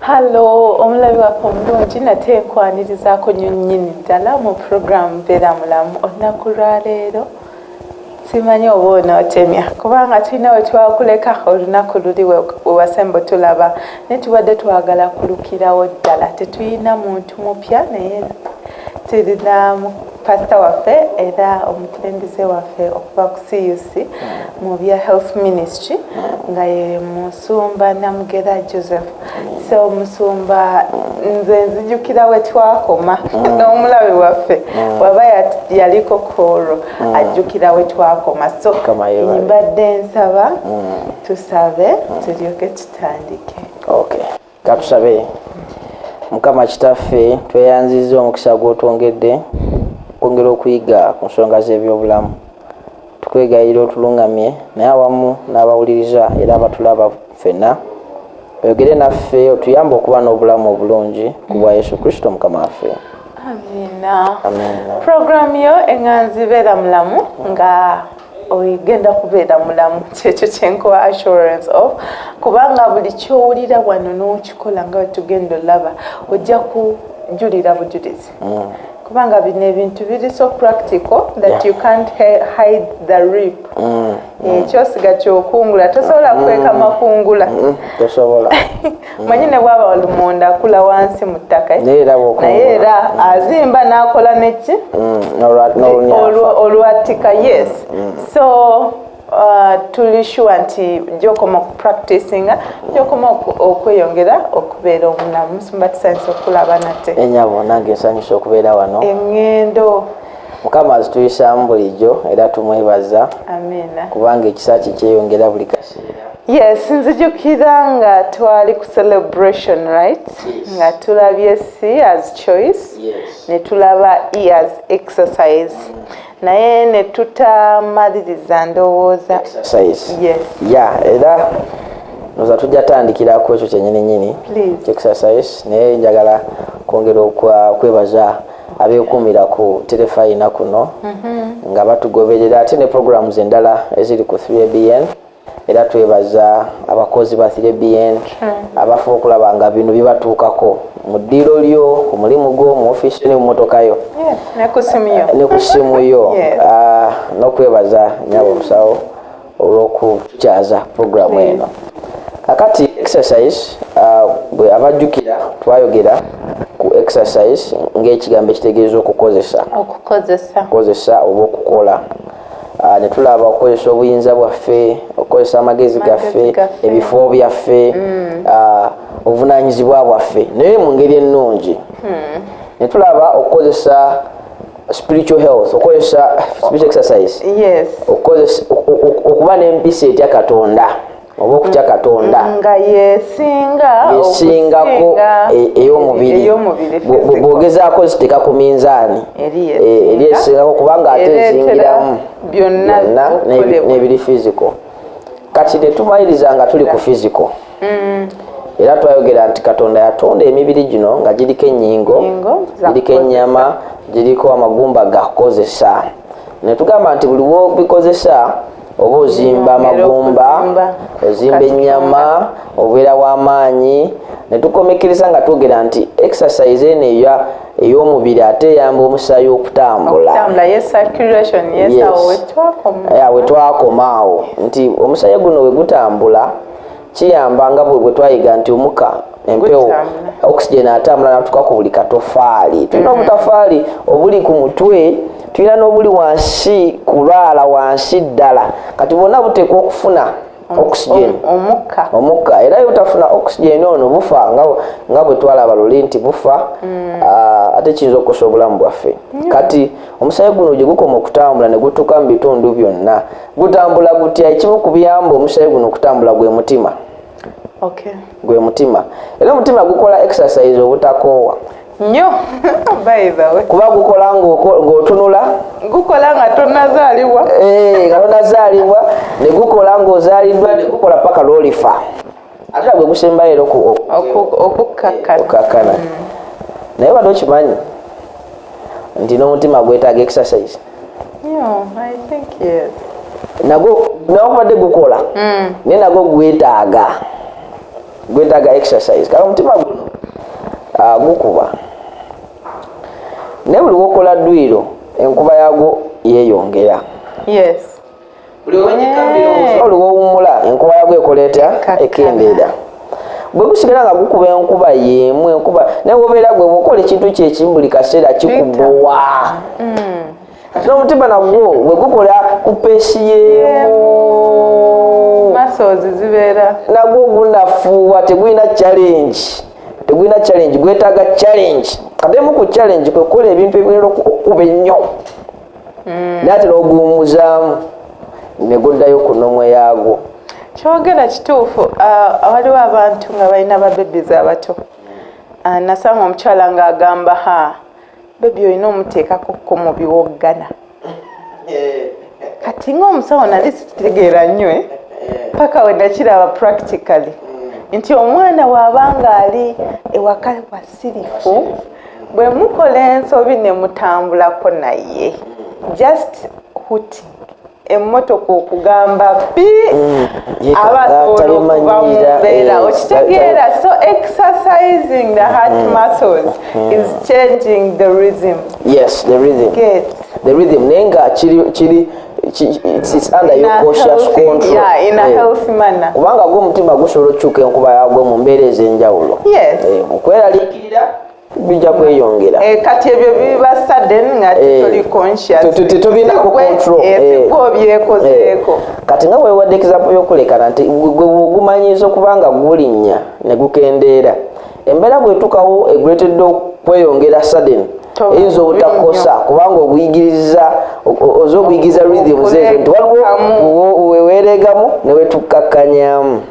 Hallo, omulabi waffe omulungi, nate nkwanirizaako nnyo nnyini ddala mu puroguramu Beera Mulamu. Olunaku lwaleero simanyi oba onootemya, kubanga tulina we twakuleka olunaku luli we wasemba tulaba, naye tubadde twagala kulukirawo ddala. Tetulina muntu mupya, naye tulina pasita waffe era omukulembeze waffe okuva ku CUC mu bya health ministry, nga ye Musumba Namugera Joseph. So Musumba, nze nzijukira we twakoma, n'omulabi waffe waba yaliko kwolwo ajjukira we twakoma. So mbadde nsaba tusabe, tulyoke tutandike. Okay, katusabe. Mukama Kitaffe, tweyanzizza omukisa gw'otwongedde okwongera okuyiga ku nsonga z'ebyobulamu. Tukwegayira otulungamye, naye awamu n'abawuliriza era abatulaba ffenna, oyogere naffe, otuyambe okuba n'obulamu obulungi, ku bwa Yesu Kristo Mukama waffe. Amiina. Amiina. Puroguramu yo eŋŋanzi Beera Mulamu, nga ogenda kubeera mulamu, kyekyo kyenkuwa assurance of, kubanga buli kyowulira wano n'okikola nga wetugenda olaba, ojja kujulira bujulizi, kubanga bino ebintu biri so practical that you can't hide the reap. Ekyosiga kyokungula, tosobola kweka makungula. Tosobola. Manyi ne bwaba lumonde akula wansi mu ttaka, naye era bw'okungula. Naye era azimba n'akola neki? N'olunyafa. Olwatika, yes. So tuli sure nti gyokoma okupracticinga, gyokoma okweyongera okubeera omulamu. Musumba, tusanyusa okulaba nate. Enyabo, nange nsanyusa okubeera wano. Eŋŋendo? Mukama azituyisaamu bulijjo, era tumwebaza Amiina. kubanga ekisa kye kyeyongera buli kaseera. Yes, nzijukira nga twali ku celebration, right? Yes. Nga tulabye C as choice, ne tulaba E as exercise, naye ne tutamaliriza, ndowooza. Exercise. Yes. Ya, era noza tujja tandikira ku ekyo kyenyini nyini. Please. Exercise, naye njagala kwongera kwebaza abeekuumira ku terefayina kuno nga batugoberera, ate ne programs endala eziri ku 3ABN. Era twebaza abakozi ba 3ABN abafa okulaba nga bino bibatuukako mu ddiiro lyo, ku mulimu gwo, mu ofiisi ne mu motoka yo. Yes, ne ku simu yo. Ne ku simu yo. Yes. Ah, n'okwebaza nyabo omusawo olw'okutukyaza programu eno. Kakati exercise, bwe abajjukira, twayogera ku exercise ng'ekigambo ekitegeeza okukozesa. Okukozesa. Okukozesa oba okukola. Ne tulaba okukozesa obuyinza bwaffe, okukozesa amagezi gaffe, gaffe. Ebifo byaffe, obuvunaanyizibwa bwaffe, naye mu ngeri ennungi. Ne tulaba okukozesa spiritual health, okukozesa spiritual exercise, okukozesa okuba n'empisa etya Katonda oba okutya Katonda, nga yesinga. Yesingako okusinga ey'omubiri. Ey'omubiri, physical. Bw'ogezaako ziteeka ku minzaani, Eri eri yesinga. esingako, kubanga ate Ereetera ezingiramu byonna byonna okukolebwa. N'ebiri physical. Kati ne tumaliriza nga tuli ku physical, era twayogera nti Katonda yatonda emibiri gino nga giriko ennyingo, Nnyingo za giriko ennyama, giriko amagumba gakukozesa. Ne tugamba nti buli wobikozesa oba ozimba Yongera amagumba, okuzimba. ozimba Katonda. ennyama, obeera w'amaanyi. Ne tukomekereza nga twogera nti exercise eno ey'omubiri ate eyamba omusaayi okutambula. Okutambula, yes, circulation, yes. Yes. Awo wetwakoma. Yeah, wetwakoma awo nti omusaayi guno we gutambula kiyamba, nga bwe twayiga nti omuka, empewo, Gutambula. oxygen atambula natuka ku buli katofaali. Tulina obutafaali obuli ku mutwe, tulina n'obuli wansi ku lwala wansi ddala. Kati bwonna buteekwa okufuna Oxygen. Omukka. Omukka. Era butafuna oxygen ono bufa, nga bwe twalaba luli nti bufa, ate kiyinza okukosa obulamu bwaffe. Kati omusaayi guno gye gukoma okutambula ne gutuuka mu bitundu byonna, gutambula gutya? Ekimu ku biyamba omusaayi guno okutambula gwe mutima. Gwe mutima. Era omutima gukola exercise obutakoowa. Nnyo, by the way. Kuba gukola ng'otunula. Gukola nga tonazaalibwa. Eh, nga tonazaalibwa, ne gukola ng'ozaaliddwa, ne gukola paka lw'olifa. Ate era gwe gusembayo era Okukkakkana. Okukkakkana. Naye obadde okimanyi nti n'omutima gwetaaga exercise? Nnyo, I think yes. Nagwo nawakubadde gukola, naye nagwo gwetaaga exercise. Kale omutima guno gukuba, naye buli wokola dduyiro enkuba yagwo yeeyongera. Buli buli wowummula enkuba yagwo ekola etya? Ekkakkana. Ekendeera. Bwe gusigala nga gukuba enkuba y'emu enkuba, naye wobeera gwe bwokola ekintu kyekimu buli kaseera, kikubowa. Kati n'omutima nagwo bwe gukola ku pace y'emu, muscles zibeera nagwo gunafuuwa, tegulina challenge, tegulina challenge. Gwetaaga challenge. Kati emu ku challenge kwe kukola ebintu ebigenda okukuba ennyo, naye ate n'oguwummuzaamu ne guddayo ku normal yaagwo. Kyogera kituufu. Waliwo abantu nga balina babebies abato. Nasanga omukyala ng'agamba, "Ha, baby olina omuteekako ko mu biwoggana." Kati ng'omusawo nali sitegeera nnyo, eh? Paka we nakiraba practically nti omwana bw'aba nga ali ewaka wasirifu, bwe mukola ensobi ne mutambulako naye, just hooting emmotoka okugamba pi, aba asobola okuva mu mbeera. Okitegeera? So exercising the heart muscles is changing the rhythm. Yes, the rhythm. Get The rhythm, naye nga kiri it's under your conscious control. Yeah, in a healthy manner. Kubanga gwo omutima gusobola okukyuka enkuba yagwo mu mbeera ez'enjawulo. Okweraliikirira bijja kweyongera. Kati ebyo biba sudden nga toli conscious. Tobinako control. Sigwe obyekozeeko. Kati nga wewadde example y'okulekana nti gwe bw'ogumanyiiza okubanga gulinnya ne gukendeera, embeera bwetukawo eguleetedde okweyongera sudden, eyinza obutakosa kubanga oguyigiriza, oza okuyigiriza rhythms ezo nti waliwo weweeregamu ne wetukakkanyamu.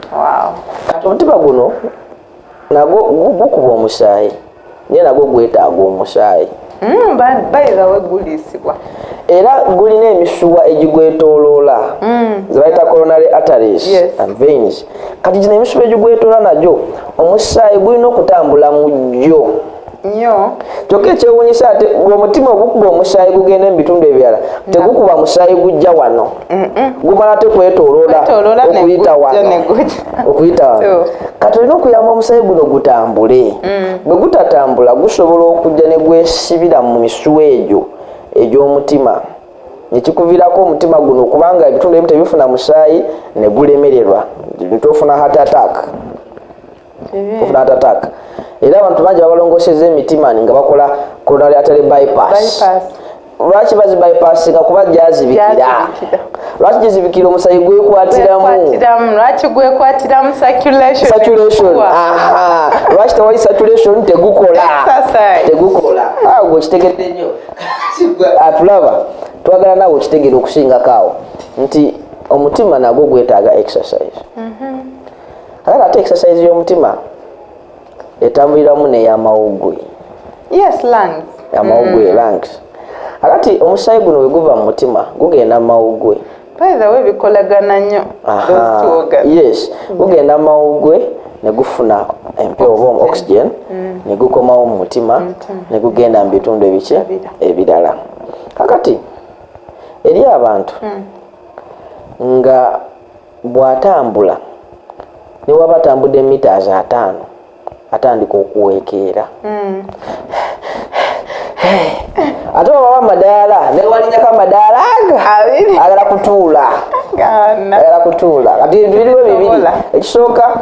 Kati omutima guno nagwo gukuba omusaayi, naye nagwo gwetaaga omusaayi. By the way, guliisibwa. Era gulina emisuwa egigwetooloola zebayita coronary arteries and veins. Kati gino emisuwa egigwetoola nagyo omusaayi gulina okutambula mu gyo. Nnyo. Kyokka ekyewuunyisa, ate omutima ogukuba omusaayi gugenda mu bitundu ebirala, tegukuba musaayi gujja wano, gumala te kwetooloola okuyita wano, okuyita wano. Kati olina okuyamba omusaayi guno gutambule. Bwe gutatambula, gusobola okujja ne gwesibira mu misuwa egyo egy'omutima, nekikuviirako omutima guno kubanga ebitundu ebimu tebifuna musaayi ne gulemererwa, tofuna heart attack, ofuna heart attack. Era abantu bangi babalongoseza emitima nga bakola coronary artery bypass. Lwaki bazibypassinga? Kuba gyazibikira. Lwaki gizibikira? Omusayi gwekwatiramu. Lwaki gwekwatiramu? Circulation. Lwaki tewali circulation? Tegukola, tegukola. Gwe kitegedde nnyo. Atulaba, twagala naawe okitegeera okusingako awo nti omutima nagwo gwetaaga exercise. Ate ate exercise y'omutima etambuliramu neyamawuggwe. Yes, lungs. Amawuggwe, lungs. Akati omusaayi guno bwe guva mu mutima gugenda mu mawuggwe. By the way, bikolagana nnyo. Yes, gugenda mu mawuggwe ne gufuna empewo oba oxygen, ne gukomawo mu mutima, ne gugenda mu bitundu ebiki ebirala. Kakati eri abantu nga bw'atambula, ne waba atambudde meters 50, atandika okuweekeera. Ate wababa amadaala, newalinyako amadaala aga, agala kutuula, agala kutuula. Kati biriwo bibiri. Ekisooka,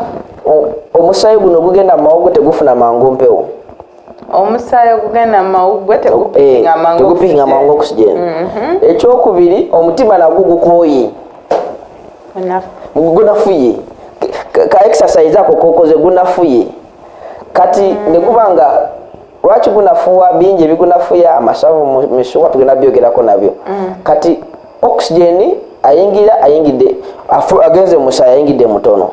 omusaayi guno gugenda mu mawuggwe tegufuna mangu mpewo. Omusaayi ogugenda mu mawuggwe tegupikinga mangu oxygen. Ekyokubiri, omutima nagwo gukooye. Gunafuye. Ka exercise ako kokoze gunafuye. Kati neguba nga lwaki gunafuwa, bingi ebigunafuya, amasavu mu misuwa, tugenda byogerako nabyo. Kati oxygen ayingira, ayingidde, agenze mu musaayi, ayingidde mutono.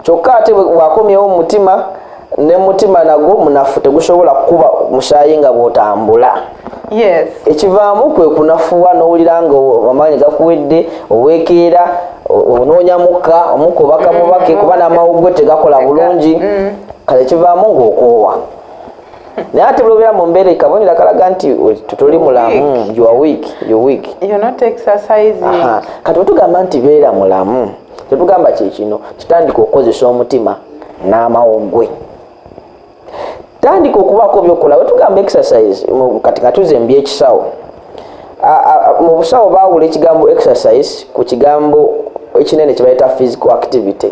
Kyokka ate bw'akomyewo mu mutima, ne mutima nagwo munafu, tegusobola kukuba musaayi nga bw'otambula. Ekivaamu kwe kunafuwa, n'owulira nga amaanyi gakuwedde, oweekeera, onoonya mukka, omukka obaka mubake, kuba n'amawuggwe tegakola bulungi. Kale ekivaamu ng'okoowa. Naye ate bw'obeera mu mbeera, kabonero akalaga nti toli mulamu, you are weak, you weak. You're not exercising. Aha. Kati bwetugamba nti beera mulamu, tetugamba kyekino, kitandika okukozesa omutima n'amawuggwe, tandika okubaako byokola. Wetugamba exercise, kati katuze mu byekisawo, mu busawo baawula ekigambo exercise ku kigambo ekinene kyebayita physical activity.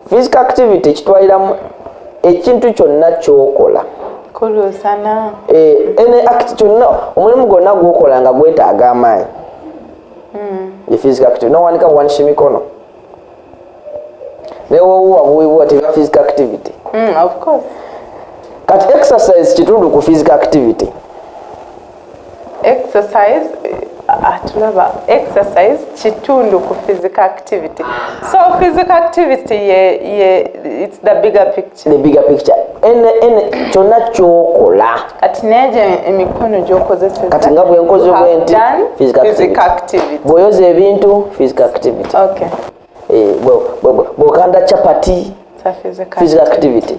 Physical activity kitwaliramu ekintu kyonna kyokola. Kulusana. Eh, any act kyonna, omulimu gwonna gwokola nga gwetaaga amaanyi, ye physical activity. Nowanika buwanisa emikono, newowuwa buwibuwa, teba physical activity. Of course. Kati exercise kitundu ku physical activity. Exercise, atulaba, exercise kitundu ku physical activity. So physical activity ye it's the bigger picture. The bigger picture, ene kyonna kyokola. Kati neje emikono gyokozeseza. Kati nga bwenkoze bwe nti, physical physical activity. Activity. Bw'oyoza ebintu, physical activity. Eh, bw'okanda chapati, It's a physical, physical activity.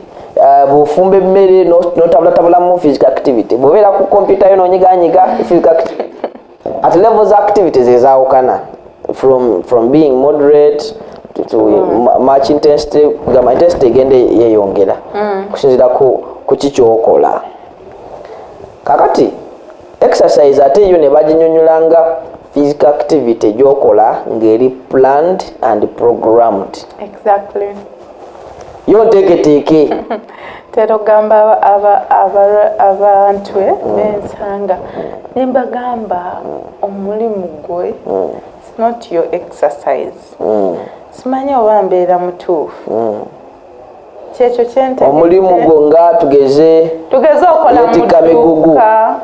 Bw'ofumba emmere, notabulatabulamu, physical activity. Bw'obeera ku kompyuta yo nonyiganyiga, physical activity. At levels, activities ezawukana from being moderate to much intensity, kugamba intensity egenda yeyongera kusinziira ku ki kyokola. Kakati exercise ate yo ne baginyonyola nga physical activity gyokola ng'eri planned and programmed. Yo nteeketeeke. Tera ogamba abantu bensanga nembagamba, omulimu gwe, it's not your exercise. Simanyi oba mbeera mutuufu, kyekyo kyentegedde. Omulimu gwo nga tugeze Tugeze okola mu yetikka migugu. Dduuka.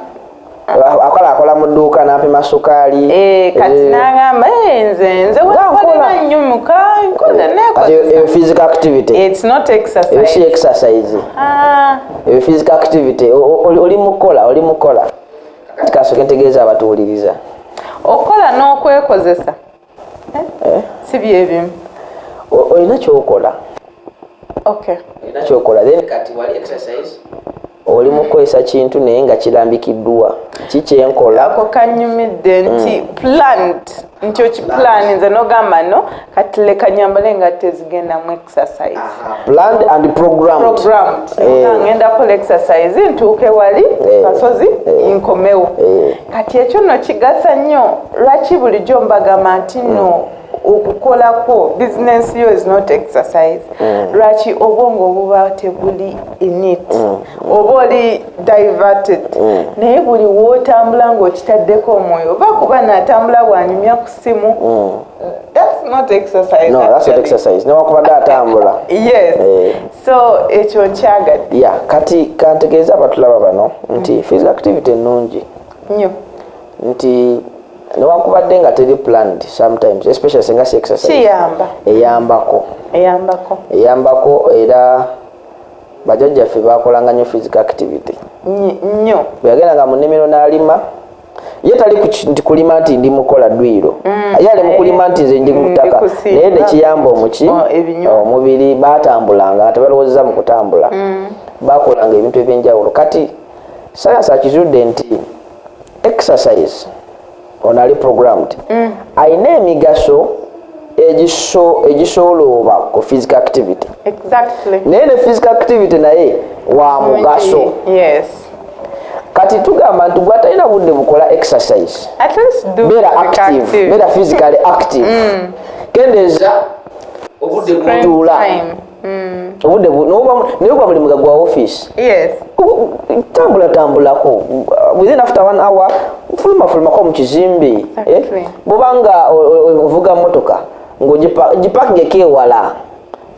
Akola mu dduuka n'apima sukaali. Eh, kati n'agamba, "Eh, nze Nga wenkolera nkola." nnyo muka nkoze Kati eyo nekozesa." physical activity. It's not Eyo si exercise. exercise. Ah, eyo physical activity. Oli mukola, oli mukola. Kati kasooke ntegeeza abatuwuliriza. Okola n'okwekozesa, eh? Eh? Si byebimu? Olina kyokola. Olina kyokola, then kati wali exercise, oli mukukozesa kintu naye nga kirambikiddwa kikyenkola. Ako kanyumidde nti planned, nti okiplaninze nogamba, no kati leka nyambale engatto ezigenda mu exercise. Planned and programmed. Programmed. Eh. Ngenda kola exercise, ntuuke wali kasozi, nkomewo. Kati ekyo nno kigasa nnyo. Lwaki bulijjo mbagamba nti nno okukolako bizinensi yo is not exercise? Lwaki? Obwongo obuba tebuli in it, oba oli diverted. Naye buli wootambula ng'okitaddeko omwoyo, oba kuba naatambula bwanyumya ku ssimu, that's not exercise, No, that's not actually. exercise newakubadde atambula. Yes. Eh. So ekyo nkyagadde. Ya, kati kantegeeza abatulaba bano nti physical activity ennungi nnyo. Nti newankubadde nga teri planned sometimes, especially singa si exercise, Kiyamba. eyambako. Eyambako. Eyambako. Era bajjajjaffe bakolanga nnyo physical activity. Nnyo. Bwe yagendanga mu nnimiro n'alima, ye tali nti kulima nti ndi mukola dduyiro, ye ali mukulima nti nze ndi mu ttaka. Ndi kusimba. Naye nekiyamba omuki? Oh, ebinywa. Omubiri. Batambulanga nga tebalowooza mu kutambula, bakolanga ebintu ebyenjawulo. Kati sayansi akizudde nti exercise ono ali programmed ayina emigaso egisoolooba ku physical activity. Naye ne physical activity naye wa mugaso. Kati tugamba nti gwe atalina budde bukola exercise, At least do beera physical active. Activity. Beera physically active, kendeeza obudde Screen bwotuula. time. Obudde naye oba mulimu gwa office, tambula tambulako, within after one hour fuluma fulumako mu kizimbe. Bwobanga ovuga motoka ng'ogipakingeko ewala,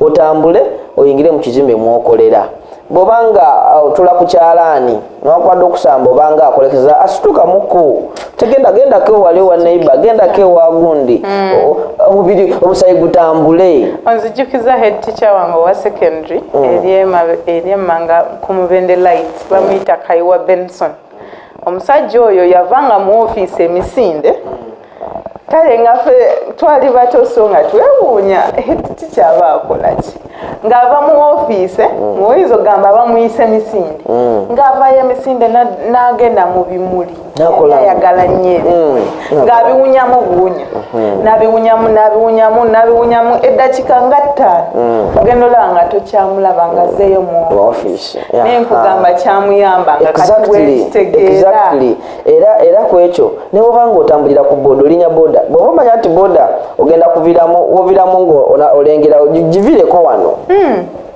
otambule oyingire mu kizimbe mwokolera. Bwobanga otula ku kyalaani newakubadde okusamba, obanga akolekeza, asitukamuko, tegenda gendako ewali ewa neighbor, gendako ewa gundi, omubiri omusayi gutambule. Onzijukiza head teacher wange owa secondary eri emmanga ku Mubende Light, bamuyita Kaiwa Benson. Omusajja oyo yavanga mu ofiisi emisinde. Kale nga ffe twali bato, so nga twewuunya, head teacher aba akola ki ng'ava mu ofiisi? Oyinza okugamba bamuyise misinde, ng'avayo emisinde n'agenda mu bimuli. N'akolamu. Ayagala nnyo ebimuli. Ng'abiwunyamu buwunya, n'abiwunyamu, n'abiwunyamu, n'abiwunyamu eddakiika nga 5, ogenda olaba nga tokyamulaba, nga azzeeyo mu mu office. Naye nkugamba kyamuyamba nga kati wekitegeera. Exactly. Era ku ekyo, ne bwoba nga otambulira ku boda, olinya boda, bw'oba omanya nti boda ogenda kuviramu, woviramu nga olengera, givireko wano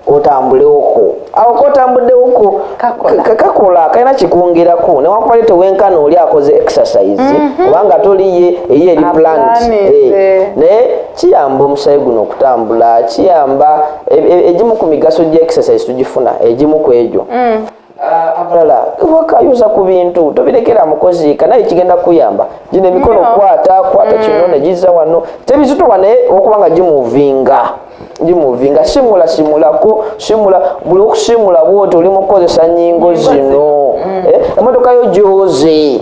otambulewoko awo kotambuddewoko. Kakola. Kakola, kalina kikwongerako newankubadde tewenkana oli akoze exercise, kubanga toli ye eyi eri planned. Aplaninze. Naye kiyamba omusayi guno okutambula, kiyamba egimu ku migaso gya exercise tugifuna egimu ku egyo. Abalala wakayuza ku bintu, tobirekera mukozi kanaye, kigenda kuyamba gino emikono. Nnyo. Kwata kwata kino negiza wano, tebizitowa, naye okuba nga gimuvinga gimuvinga, simula simulako, simula buli okusimula bwoti oli mukukozesa nyingo zino. Emotoka yo gyoze,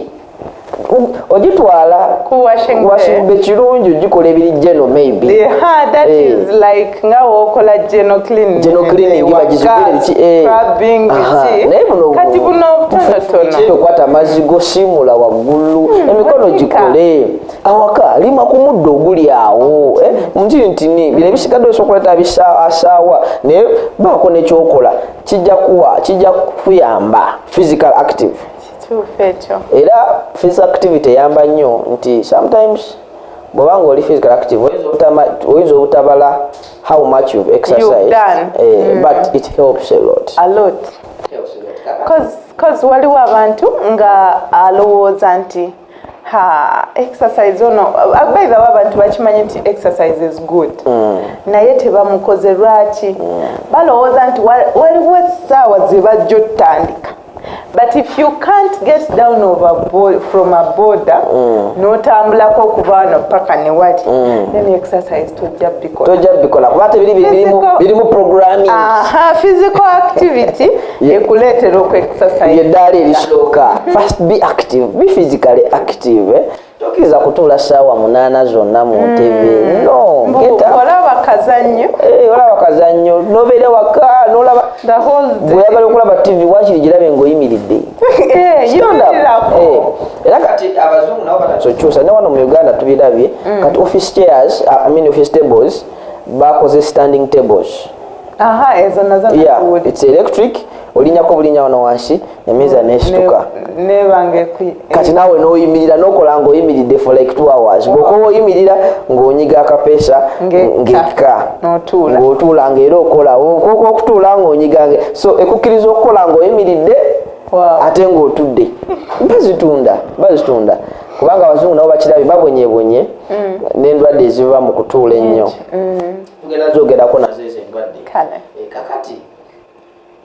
ogitwala Ku washing washing bay. Bay, kirungi ogikola ebiri geno maybe. Yeah, that is like nga wokola general cleaning. General cleaning, Ewaka, bagizigule biki, scrubbing, biki. Naye buno Kati buno obutonotono. Okwata amazzi gosimula waggulu emikono. Wanika. Gikole awaka, lima ku muddo oguli awo, nti ntini bino ebisigadde osobola okuleeta asaawa, naye baako nekyokola kijja kuwa, kijja kukuyamba physical active. Kituufu ekyo. Era physical activity eyamba nnyo nti sometimes bw'obanga oli physical active, oyinza obutabala how much you've exercised. You've done. But it helps a lot. A lot. 'Cause waliwo abantu nga alowooza nti ha exercise ono, by the way, abantu bakimanyi nti exercise is good, naye tebamukoze. Lwaki? Balowooza nti waliwo essaawa ze bajja otutandika, but if you can't get down from a boda n'otambulako okuva wano paka ne wali, then exercise tojja bikola. Tojja bikola kuba tebiri birimu programming. Aha, physical activity ekuleetera okuexercise. Yeddaala erisooka, first be active, be physically active, eh? Tokkiriza kutuula ssaawa 8 zonna mu ntebe, no. Mbu Get up. olaba kazannyo. Olaba kazannyo, nobeera waka nolaba The whole day. Bweyagala okulaba TV, wakiri girabe ng'oyimiridde. Stand up. Yimirirako. Era kati abazungu nabo batandise okukyusa, ne wano mu Uganda tubirabye. Kati office chairs, I mean office tables, bakoze standing tables. Aha, ezo nazo naziwulira. It's electric, olinyako bulinya wano wansi, emeeza nesituka. Nebanga Kati naawe noyimirira nokola ngaoyimiridde for like 2 hours. Bwokoba oyimirira ng'onyiga akapeesa. Ng'ekka. Ng'ekka. N'otuula. Ng'otuula ng'era okola okutuula ng'onyiga so ekukkiriza okukola ng'oyimiridde ate ng'otudde. Bazitunda, bazitunda kubanga abazungu nabo bakirabye, babonyebonye n'endwadde eziva mu kutuula ennyo. Tugenda zogerako nazo ezo endwadde. Kale. Kakati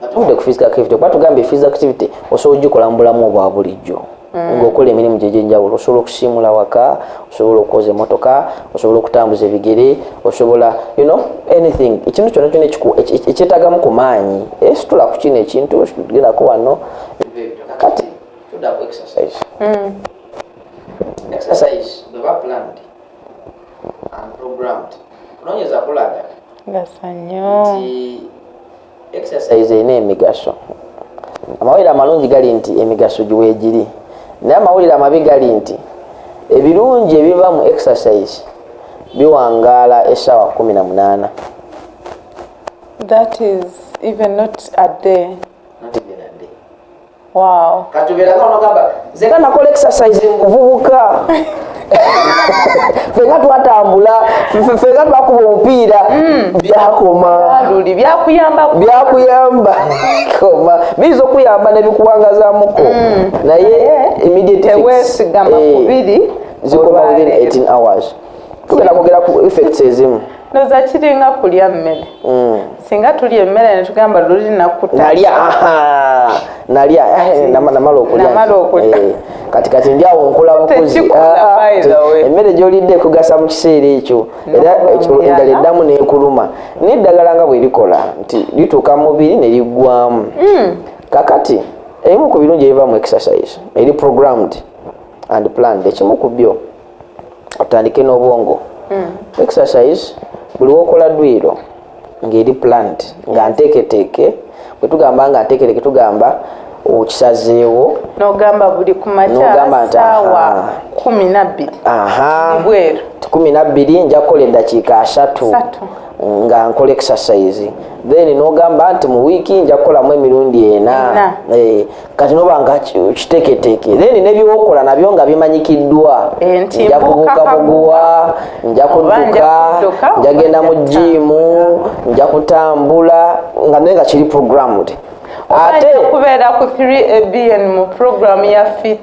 nga tuvudde ku physical activity, kuba tugambye physical activity osobola ogikola mu bulamu obwa bulijjo ng'okola emirimu gye egy'enjawulo. Osobola okusiimula waka, osobola okwoza emotoka, osobola okutambuza ebigere, osobola anything, ekintu kyonna kyonna ekyetaagamu ku maanyi. Situla ku kino ekintu, gendako wano. Kakati tudda ku exercise. Exercise bweba planned and programmed, kunoonyeza kulaga Gasa nnyo. nti exercise erina emigaso. Amawulire amalungi gali nti emigaso giweegiri, naye amawulire amabi gali nti ebirungi ebiva mu exercise biwangaala essaawa 18. That is even not a day. Not even a day. Wow. Kati obeeranga onogamba, nze nga nakola exercise mu buvubuka. Fenga twatambula, fenga twakuba omupiira, byakoma. Luli byakuyamba. Byakuyamba koma, biyinza okuyamba nebikuwangazamuko, naye immediate fix, Teweesigama kubiri. Zikoma within 18 hours. Tugenda kwogera ku effects ezimu. Ndowooza kiringa kulya mmere. Singa tulya emmere netugamba luli nakuta. Nalya, aha, nalya, namala okulya. Namala okulya. Kati ndi awo nkola bukozi. Tekikola, by the way. Emmere gy'olidde ekugasa mu kiseera ekyo, era N'okuba endala omuyala. eddamu n'ekuluma. N'eddagala nga bwe likola nti lituuka mu mubiri ne liggwamu. Kakati ebimu ku birungi ebiva mu exercise eri programmed and planned, ekimu ku byo, otandike n'obwongo. Exercise buli wokola dduyiro ng'eri planned, nga nteeketeeke, bwe tugamba nga nteeketeeke, tugamba okisazeewo. N'ogamba buli ku makya N'ogamba nti, saawa aha. 12 bweru. 12 nja kukola eddakiika 30 Satu. nga nkola exercise. Then n'ogamba nti mu wiiki nja kukolamu emirundi 4. Ena. Kati noba nga kiteeketeeke, then nebyokola nabyo nga bimanyikiddwa. Nti Nja mbuuka kubuuka kaguwa, muguwa, nja oba nja kudduka, kudduka, nja oba genda mu nja jimu, nja kutambula, nga naye nga kiri programmed. Ate Ate kubeera ku 3 ABN mu program ya fit.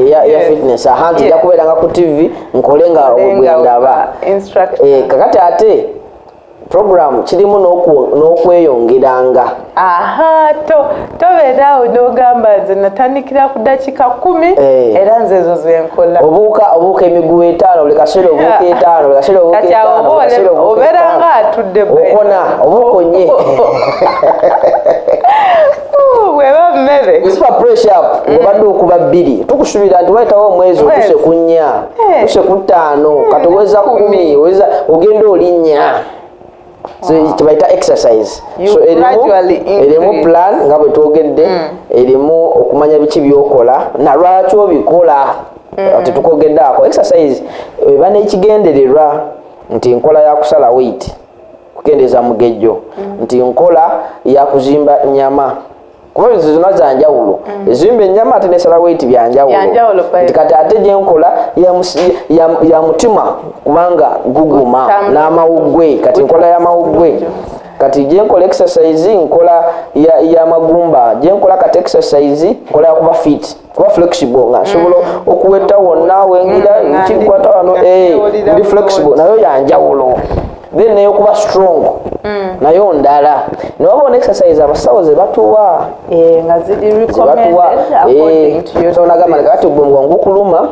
Ya fitness, aha, nti nja kubeeranga ku TV nkole nga bwendaba. Instructor. Kakati ate program kirimu n'okweyongeranga. Aha, to tobeeraawo n'ogamba nze natandikira ku dakiika 10 era nze ezo zenkola. Obuuka emiguwa 5 buli kaseera, obuuka 5 buli kaseera, obuuka Kati awo 5 oba buli kaseera, obuuka obeera 5. nga atudde Okona oba okonye. Bweba mmere. Bweziba press up, ng'obadde okuba 2, tukusuubira nti wayitawo omwezi Mwezi. otuse ku 4, otuse ku 5, kati oweza 10, oweza ogenda olinnya. So kyebayita exercise. You So gradually increase. Erimu plan nga bwe twogedde, erimu okumanya biki byokola na lwaki obikola. Tetukwogedde ako, exercise eba n'ekigendererwa nti nkola ya kusala weight, kukendeeza mugejjo, nti nkola ya kuzimba nyama, kuba ezo zonna zanjawulo. Ezimba ennyama ate nesala weight byanjawulo. Byanjawulo, by Nti kati ate gyenkola ya mutima kubanga guguma n'amawuggwe, kati nkola y'amawuggwe. Kati gyenkola exercise nkola y'amagumba, gyenkola kati exercise nkola yakuba fit, kuba flexible, nga nsobola okuweta wonna wengira Nga kinkwata wano, nga newulira ndi flexible. bulungi. Nayo yanjawulo. Then neyokuba strong nayo ndala. Newaba exercise abasawo ze batuwa, Nga ziri zebatuwa, recommended according to your so nagamba disease. kati gwe mugongo gukuluma,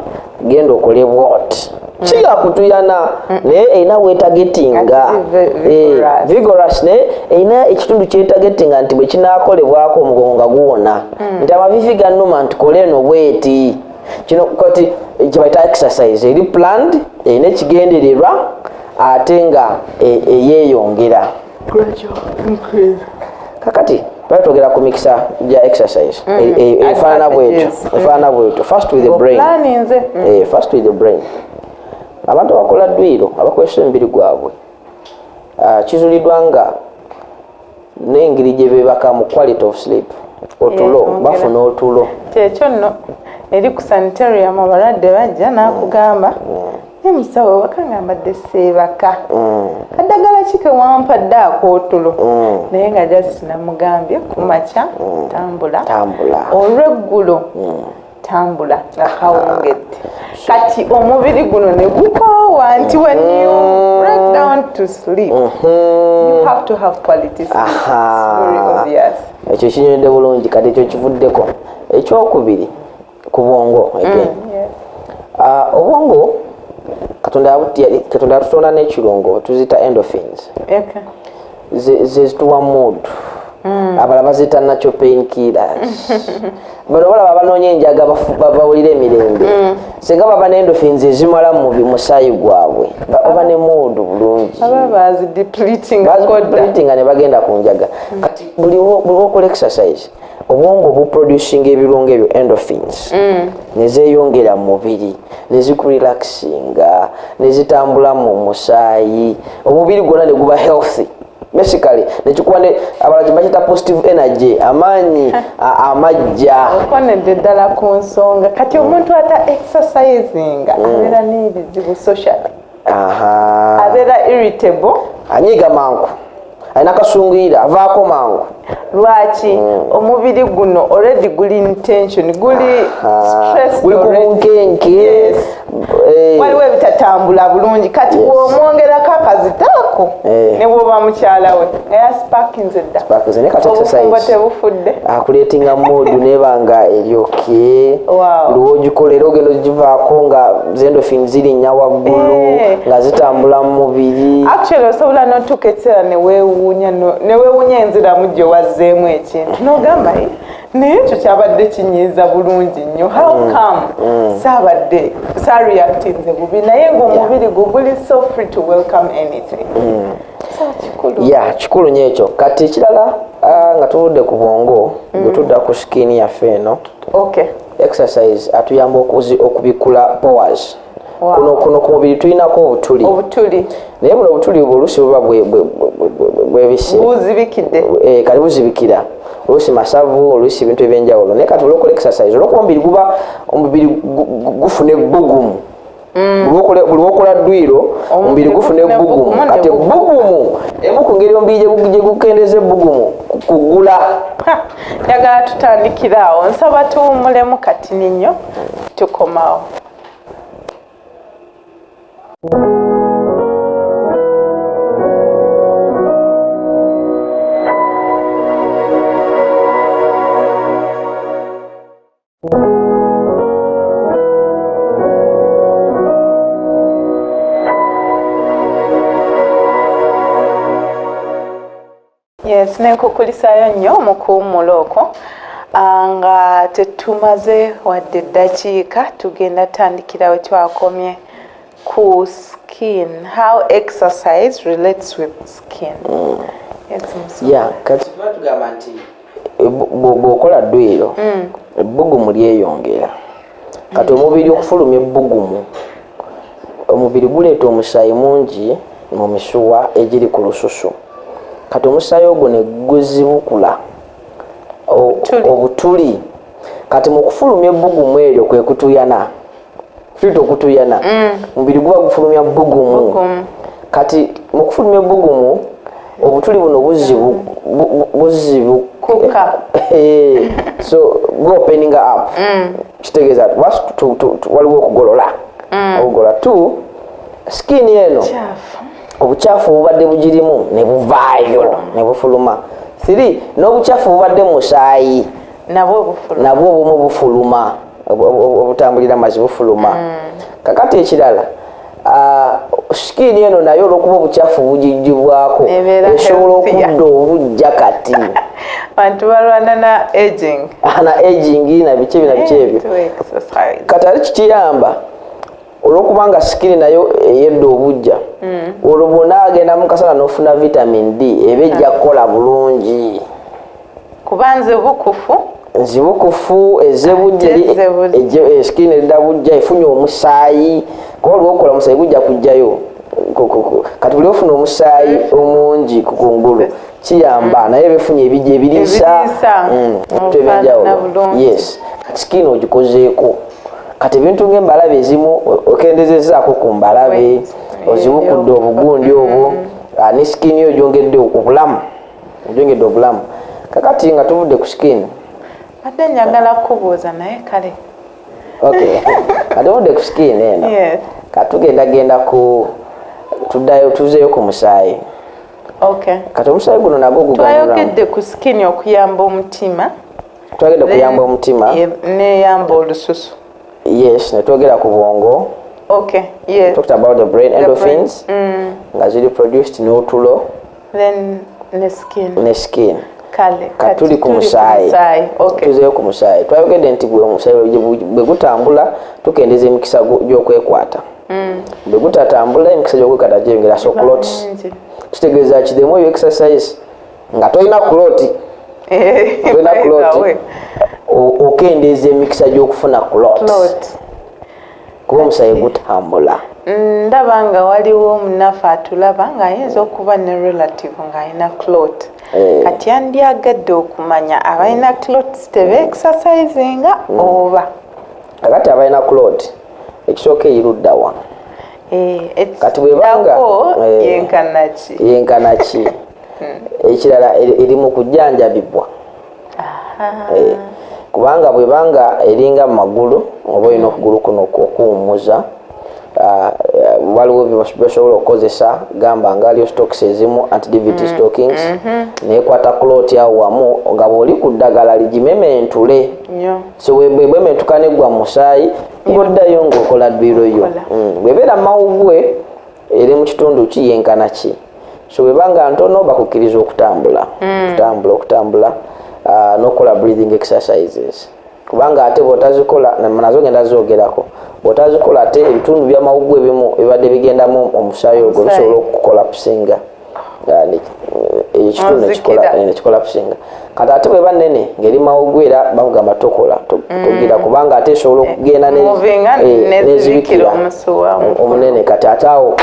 genda okole bwot, si yakutuyana, naye erina wetargetinga. Ate vigorous. Vigorous, naye erina ekitundu kyetargetinga nti bwe kinaakolebwako omugongo nga guwona, nti amavivi gannuma, nti kola eno bweti kino. Kati kyebayita exercise eri planned, erina ekigendererwa ate nga eyeeyongera. Gradual increase. Kakati bali twogera ku mikisa gya exercise. Efaanana bwetyo. Advantages. Efaanana bwetyo. First with the brain. Oplaninze. First with the brain. Abantu abakola dduyiro, abakozesa emibiri gwabwe, kizuuliddwa nga n'engeri gye beebaka mu quality of sleep, otulo, bafuna otulo. Kyekyo nno, eri ku sanitarium abalwadde bajja n'akugamba, naye musawo, waka nga mbadde seebaka, kaddagala ki ke wampadde ak'otulo? Naye nga just namugambye ku makya tambula, Tambula. olweggulo tambula nga kawungedde. Kati omubiri guno ne gukoowa nti when you break down to sleep, you have to have quality sleep. It's very obvious. Ekyo kinyonedde bulungi. Kati ekyo kivuddeko. Ekyokubiri ku bwongo again. Obwongo Katonda yatutonda n'ekirungo tuziyita endorphins. Ze zituwa mood. Abalala baziyita natural pain killers. Bano balaba banoonya enjaga bawulira emirembe. Singa baba n'endorphins ezimala mu musaayi gwabwe, baba ne mood bulungi. Baba bazidepleting kodda. Bazidepletinga ne bagenda ku njaga. Kati buli wokola exercise, obwongo buproducinga ebirungo ebyo, endorphins, ne zeeyongera mu mubiri, ne zikurelaxinga, ne zitambula mu musaayi, omubiri gwonna ne guba healthy. Basically nekikuwa ne abalala bakiyita positive energy, amaanyi amajja. Okonedde ddala ku nsonga. Kati omuntu ata exercisinga abeera n'ebizibu social, abeera irritable, anyiiga mangu, alina kasunguyira, avaako mangu. Lwaki? Omubiri guno already guli in tension, guli stressed guli ku already. bunkenke. Yes. Waliwo ebitatambula bulungi. Kati bw'omwongerako akazitaako, ne bw'oba mukyala we nga yasipakinze dda, Sparkinze, naye kati obufumbo exercise tebufudde. Akuleetinga mood neba nga eryoke. Lwogikola era ogenda ogivaako nga endorphins zirinnya waggulu, nga zitambula mu mubiri. Actually osobola n'otuuka ekiseera neweewuunya neweewuunya enziramu gye wazzeemu ekintu, n'ogamba, "Eh, naye ekyo kyabadde kinyiiza bulungi nnyo, how come saabadde saareactinze bubi?" Naye ng'omubiri gwo guli so free to welcome anything. So kikulu. Ya, kikulu nnyo ekyo. Kati ekirala, nga tuvudde ku bwongo, bwe tudda ku skin yaffe eno, exercise atuyamba okubikkula pores. Kuno ku mubiri tulinako obutuli. Obutuli. Naye buno obutuli obwo oluusi buba bwebise. Buzibikidde. Eh, kati buzibikira, oluusi masavu, oluusi ebintu ebyenjawulo. Naye kati olwokola exercise, olwokuba omubiri guba omubiri gufuna ebbugumu. Buli lwokola dduyiro, omubiri gufuna ebbugumu. Ebbugumu ne Kati ebbugumu, emu ku ngeri omubiri gye gukendeza ebbugumu, kugula. Ha, njagala tutandikire awo. Nsaba tuwummulemu katini nnyo, tukomawo. Yes, nenkukulisaayo nnyo mu kuwummula okwo. Nga tetumaze wadde eddakiika, tugenda tandikira we twakomye ku skin, how exercise relates with skin. Yes, Musoke. Ya, kati tuba tugamba nti bw'okola dduyiro, ebbugumu lyeyongera. Kati omubiri okufulumya ebbugumu, omubiri guleeta omusaayi mungi mu misuwa egiri ku lususu. Kati omusaayi ogwo ne guzibukula Obutuli. obutuli. Kati mu kufulumya ebbugumu eryo kwe kutuyana, tuyita okutuyana, omubiri guba gufulumya bbugumu. Bbugumu. Kati mu kufulumya ebbugumu, obutuli buno buzibu Kuka. So go opening up, kitegeeza waliwo okugolola, okugolola two skin eno, Kyafu. obukyafu obubadde bugirimu ne buvaayo ne bufuluma. Three, n'obukyafu bubadde mu musaayi nabwo bufuluma. Nabwo obumu bufuluma, obutambulira amazzi bufuluma. Kakati ekirala, skin eno nayo olwokuba obukyafu bugigibwako, Ebeera esobola healthier. okudda obujja. Kati Bantu balwana na aging. Na aging na biki ebyo na biki ebyo. To exercise. Kati ate kikiyamba olwokubanga skin nayo eyedda obujja, olwo bwonna agenda mu kasana n'ofuna vitamin D, eba ejja kukola bulungi. Kuba nzibukufu. Nzibukufu, ezebujja. Ate ezebujja. Skin edda bujja, efunye omusaayi, kuba olwokola omusaayi gujja kujjayo. Kati buli ofuna omusaayi omungi ku kungulu kiyamba, naye befunye ebijja ebiriisa. Ebiriisa. Ebintu ebyenjawulo. Ofaanana bulungi. Yes, kati skin ogikozeeko. Kati ebintu ng'embalabe ezimu okendezezaako ku mbalabe, ozibukudde obugundi obwo, ne skin yo ogyongedde obulamu, ogyongedde obulamu. Kakati nga tuvudde ku skin, Badde njagala kubuuza, naye kale. Okay, kati tuvudde ku skin eno, kati tugendagenda ku tuddayo, tuzeeyo ku musaayi. Kati omusaayi guno nagwo guganyula. Twayogedde ku skin okuyamba omutima. Twagenda okuyamba omutima. Neyamba olususu. Yes, netwogera ku bwongo. Talked about the brain, The endorphins brain. Nga ziri produced n'otulo. Then ne skin. Ne skin. Kale. Kati tuli ku musaayi. Tuzeeyo ku musaayi. Twayogedde nti bwe omusaayi bwe gutambula, tukendeza emikisa gy'okwekwata. Bwe gutatambula, emikisa gy'okwekwata gyeyongera. So clots, Mingi. kitegeeza ki? The more you exercise nga tolina clot, tolina By the clot, way. okendeeza emikisa gy'okufuna clot, Clot. kuba omusaayi gutambula. Ndaba nga waliwo omunafu atulaba ng'ayinza okuba ne relative ng'alina clot. Kati yandyagadde okumanya, abalina clots tebe exercisinga oba? Kakati abalina clot, ekisooka, eyiruddawa? Kati bwebanga Yenkanaki? Yenkanaki? Ekirala, eri mu kujjanjabibwa. Kubanga bwebanga eringa mu magulu, oba olina okugulu kuno okuwummuza, waliwo byosobola okukozesa, gamba nga aliyo stocks ezimu, anti-DVT stockings, nekwata clot awo wamu nga bw'oli ku ddagala ligimementule. So bwementuka neggwa mu musaayi, ng'oddayo ng'okola ddwiro yo. Bw'ebeera mawugwe, eri mu kitundu ki, yenkana ki? So bwebanga ntono, bakukkiriza okutambula, okutambula, okutambula, n'okukola breathing exercises, kubanga ate bw'otazikola, nazo ngenda zoogerako, bw'otazikola ate ebitundu by'amawugwe ebimu ebibadde bigendamu omusaayi ogwo bisobola okucollapsinga, ekitundu nekicollapsinga. Kati ate bweba nene ng'eri mawugwe, era bakugamba tokola, togira, kubanga ate esobola okugenda nezibikira omunene. Kati ate awo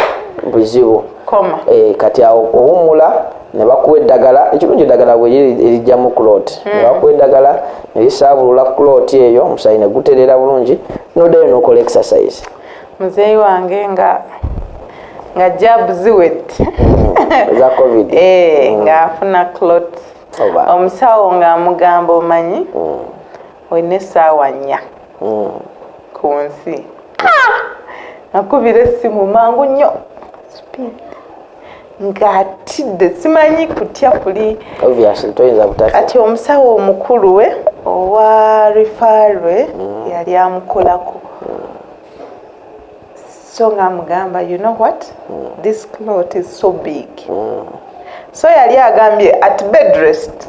buzibu. Kati awo owummula ne bakuwa eddagala. Ekirungi, eddagala bwe erijjamu clot, ne bakuwa eddagala ne lisaabulula clot eyo, omusaayi ne gutereera bulungi, noddayo n'okola exercise. Muzeeyi wange nga jab ziwedde Eza COVID. Ng'afuna clot, omusawo ng'amugamba, "Omanyi olina essaawa 4 ku nsi." Nakubira essimu mangu nnyo, speed, ng'atidde, simanyi kutya kuli. Kati omusawo omukulu we owa referral yali amukolako, so ng'amugamba, "You know what, this clot is so big." So yali agambye at bed rest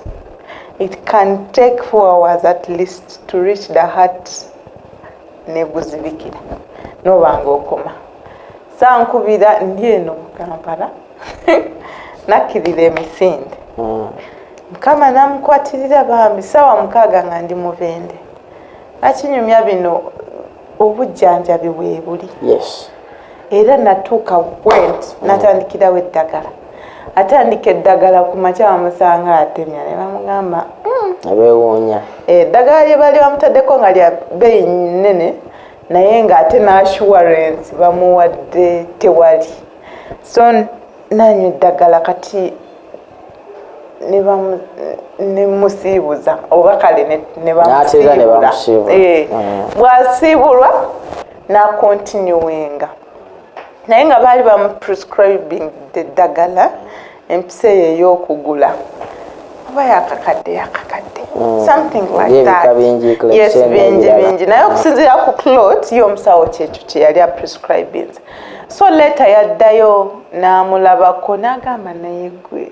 it can take 4 hours at least to reach the heart, neguzibikira nobanga okoma. Sankubira ndi eno mu Kampala, nakkirira emisinde. Mukama namukwatirira bambi, saawa 6 nga ndi Mubende. Nakinyumya bino, obujjanjabi bwebuli. Era natuuka bwent natandikirawo eddagala, atandika eddagala ku makya, bamusanga atemya ne bamugamba, Abeewuunya. Eddagala lye baali bamutaddeko nga lya bbeeyi nnene, naye ng'ate n'assurance bamuwadde tewali. So nanywa eddagala, kati nemusiibuza oba kale ne N'ate era ne bamusiibula. Bamusiibula. Bw'asiibulwa n'acontinuinga, naye nga baali bamuprescribing eddagala empisa eyo ey'okugula oba yakakadde yakakadde, something like By'ebika that. Bingi, Yes, Clexane bingi n'ebirala. Bingi, naye okusinziira ku clot ye, omusawo kyekyo kye yali aprescribing. So later yaddayo n'amulabako n'agamba, "Naye gwe,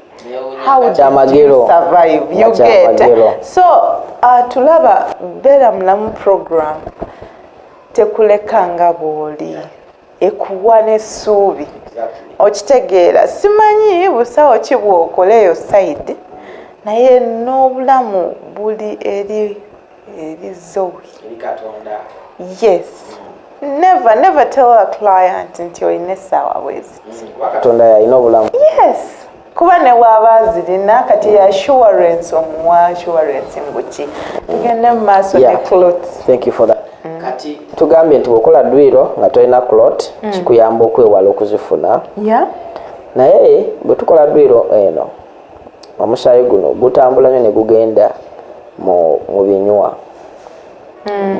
how did Kyamagero. you survive?" You get? Kyamagero. So tulaba Beera Mulamu program tekuleka nga bw'oli, ekuwa n'essuubi. Okitegeera? Simanyi busawo ki bw'okola eyo side, naye n'obulamu buli eri zoe. Yes, never, never tell a client nti olina essaawa bweziti. Katonda yalina obulamu. Yes, kuba ne waaba azirina, kati assurance, omuwa assurance mbuki tugende mu maaso ne clots. Thank you for that. Kati tugambye nti bw'okola ddwiro nga tolina clot, kikuyamba okwewala okuzifuna. Naye bwe tukola ddwiro eno, omusaayi guno gutambula nnyo ne gugenda mu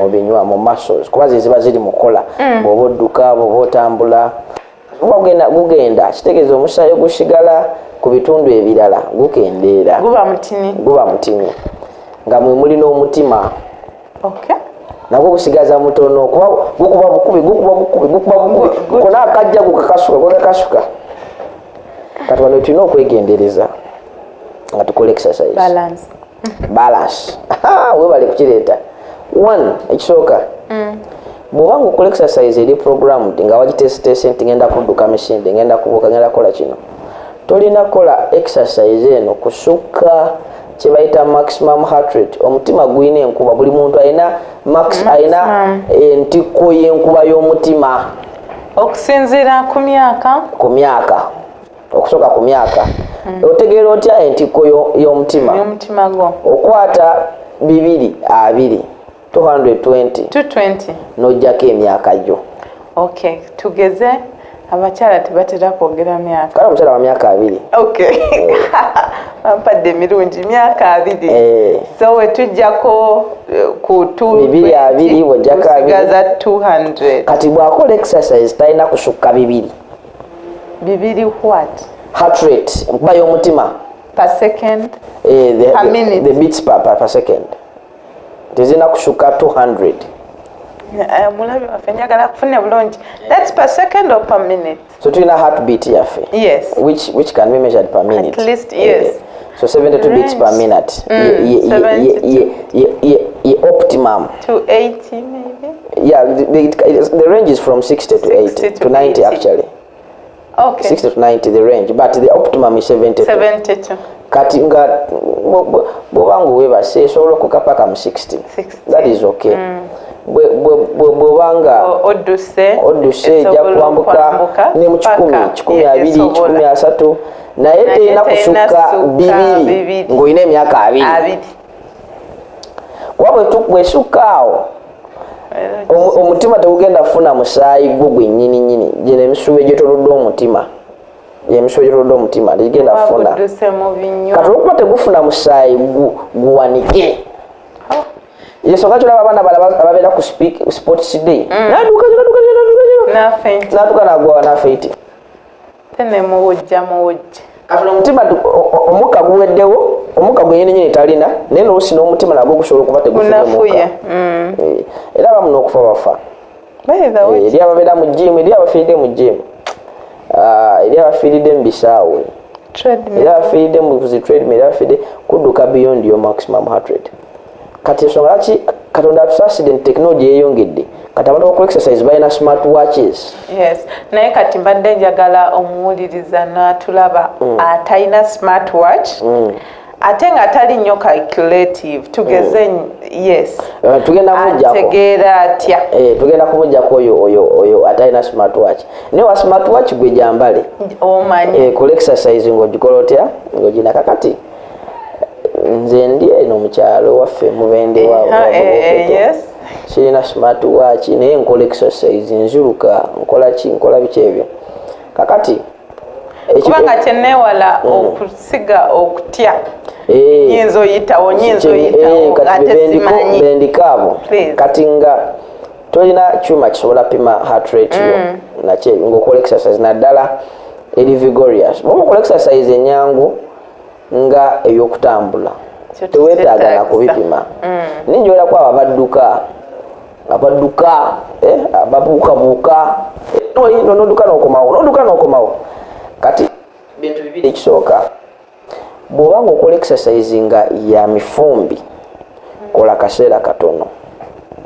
binywa, mu muscles, kuba ze ziba ziri mukola. Bw'oba odduka, bw'oba otambula, kuba gugenda, kitegeeza omusaayi ogusigala ku bitundu ebirala gukendeera. Guba mutini. Guba mutini, nga mwe muli n'omutima. Nagwo gusigaza mutono, kuba gukuba bukubi, gukuba bukubi, gukuba bukubi, kona akajja gukakasuka, gukakasuka. Kati wano tulina okwegendereza nga tukola exercise. Balance. Balance, webale kukireeta. One, ekisooka, bw'oba nga okola exercise eri programmed, nga wagiteeseteese nti ngenda kudduka misinde, ngenda kubuuka, ngenda kukola kino, tolina kukola exercise eno kusukka kye bayita maximum heart rate. Omutima gulina enkuba, buli muntu alina max, alina entikko y'enkuba y'omutima. Okusinziira ku myaka? Ku myaka, okusooka ku myaka. Otegeera otya entikko y'omutima? Y'omutima gwo. Okwata 220, 220. 220. N'ojjako emyaka gyo. Okay, tugeze abakyala tebatera kwogera myaka. Kale omukyala wa myaka 20. Okay, bampadde emirungi, myaka 20. So wetujjako ku 220, bw'ojjako 20. Tusigaza 200. Kati bw'akola exercise talina kusukka 2. 2 what? Heart rate, enkuba y'omutima. Per second? Per minute. The beats per second tezirina kusukka 200. Omulabi waffe njagala kufune bulungi. That's per second or per minute? So tulina heartbeat yaffe. Yes. Which can be measured per minute. At least, yes. So 72 beats per Range. minute. 72. Ye optimum. To 80 maybe? Yeah, the range is from 60 to 80 60 to to 90 80. Actually. Okay. 60 to 90 the range, but the optimum is 72. 72. Kati nga bw'oba nga weebase esobola okuka paka mu 60. 60. That is okay. Bw'oba nga Odduse. odduse ejja Esobola kwambuka okwambuka ne mu 100, paka, 120, esobola. 130, naye Naye terina terina kusukka kusukka 2 2. ng'olina emyaka 20. 20. Kuba bwesukka awo, omutima tegugenda kufuna musaayi gwo gwennyini nnyini. Gino emisuwa egyetoolodde omutima, emisuwa egyetoolodde omutima tegigenda kufuna. Bagudduse mu binywa. Kati olwokuba tegufuna musaayi guwanike. Yensonga kyolaba abaana bala ababeera ku sports day, nadduka, nadduka, nadduka, N'afaint. nadduka nagwa n'afaint. Te ne muwujja muwujja. Kati omutima omukka guweddewo, omukka gwennyini nyini talina, naye n'oluusi n'omutima nagwo gusobola okuba tegufunye mukka. Gunafuye. Era abamu n'okufa bafa. By the way, Eri ababeera mu gym, eri abafiiridde mu gym, eri abafiiridde mu bisaawe, Treadmill. eri abafiiridde mu zi treadmill, eri abafiiridde kudduka beyond your maximum heart rate. Kati ensonga lwaki Katonda atusaasidde nti technology yeeyongedde, kati abantu abakola exercise balina smart watches. Yes, naye kati mbadde njagala omuwuliriza n'atulaba atalina smart watch, ate nga tali nnyo calculative, tugeze, yes. Tugenda kumuggyako. Ategeera atya? Tugenda kumuggyako oyo atalina smart watch, naye wa smart watch gwe gyambale. Omanyi. Kola exercise ng'ogikola otya, ng'ogina. Kakati nze ndi eno mukyalo waffe Mubende wa Bukoto. Sirina smart watch, naye nkola exercise, nziruka, nkola ki, nkola biki ebyo. Kakati Kubanga kyeneewala okusiga okutya, nyinza oyitawo, nyinza oyitawo kati ate simanyi. Bendiko abo. Please. Kati nga tolina kyuma kisobola pima heart rate yo nakye ng'okola exercise, naddala eri vigorous, bwoba okola exercise enyangu nga ey'okutambula, Kyo teweetaaga tekyetaagisa. Nakubipima. Naye njolako abo abadduka, ababuukabuuka, nodduka n'okomawo, nodduka n'okomawo. Kati bintu bibiri. Ekisooka, bw'oba nga okola exercise nga ya mifumbi, kola kaseera katono.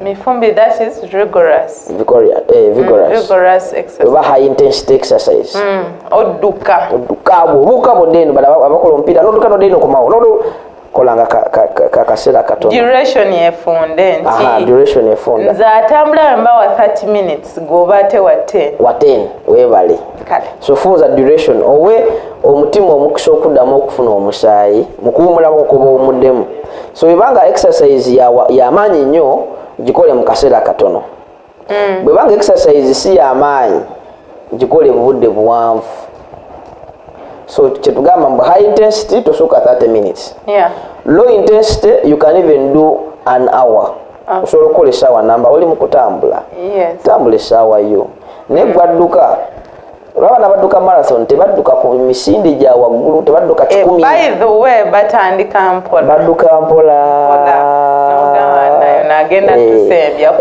Mifumbi, that is rigorous. Vigorous, Vigorous exercise. Oba high intensity exercise. Odduka. Odduka, bw'obuuka bwodda eno, bano abakola omupiira, nodduka nodda eno okomawo, kolanga kaseera katono. Duration yefunde. Aha, Nti duration efunda. Nze atambula mba wa 30 minutes, gwoba ate wa 10. Wa 10, weebale. Kale. So funza duration, owe omutima omukisa okuddamu okufuna omusaayi mukuwumulamu okuba owumuddemu. So bwebanga exercise yamaanyi nnyo, gikole mu kaseera katono. Bwebanga exercise si yamaanyi, gikole mu budde buwanvu. So kyetugamba mbu high intensity tosukka 30 minutes. Low intensity, you can even do an hour. Osobola okukola essaawa namba oli mu kutambula. Tambula essaawa yo, naye gwadduka, olaba nabadduka marathon tebadduka ku misinde gya waggulu, tebadduka 100. By the way, batandika mpola. Badduka mpola. Mpola. N'ogamba nayo nagenda tusembya.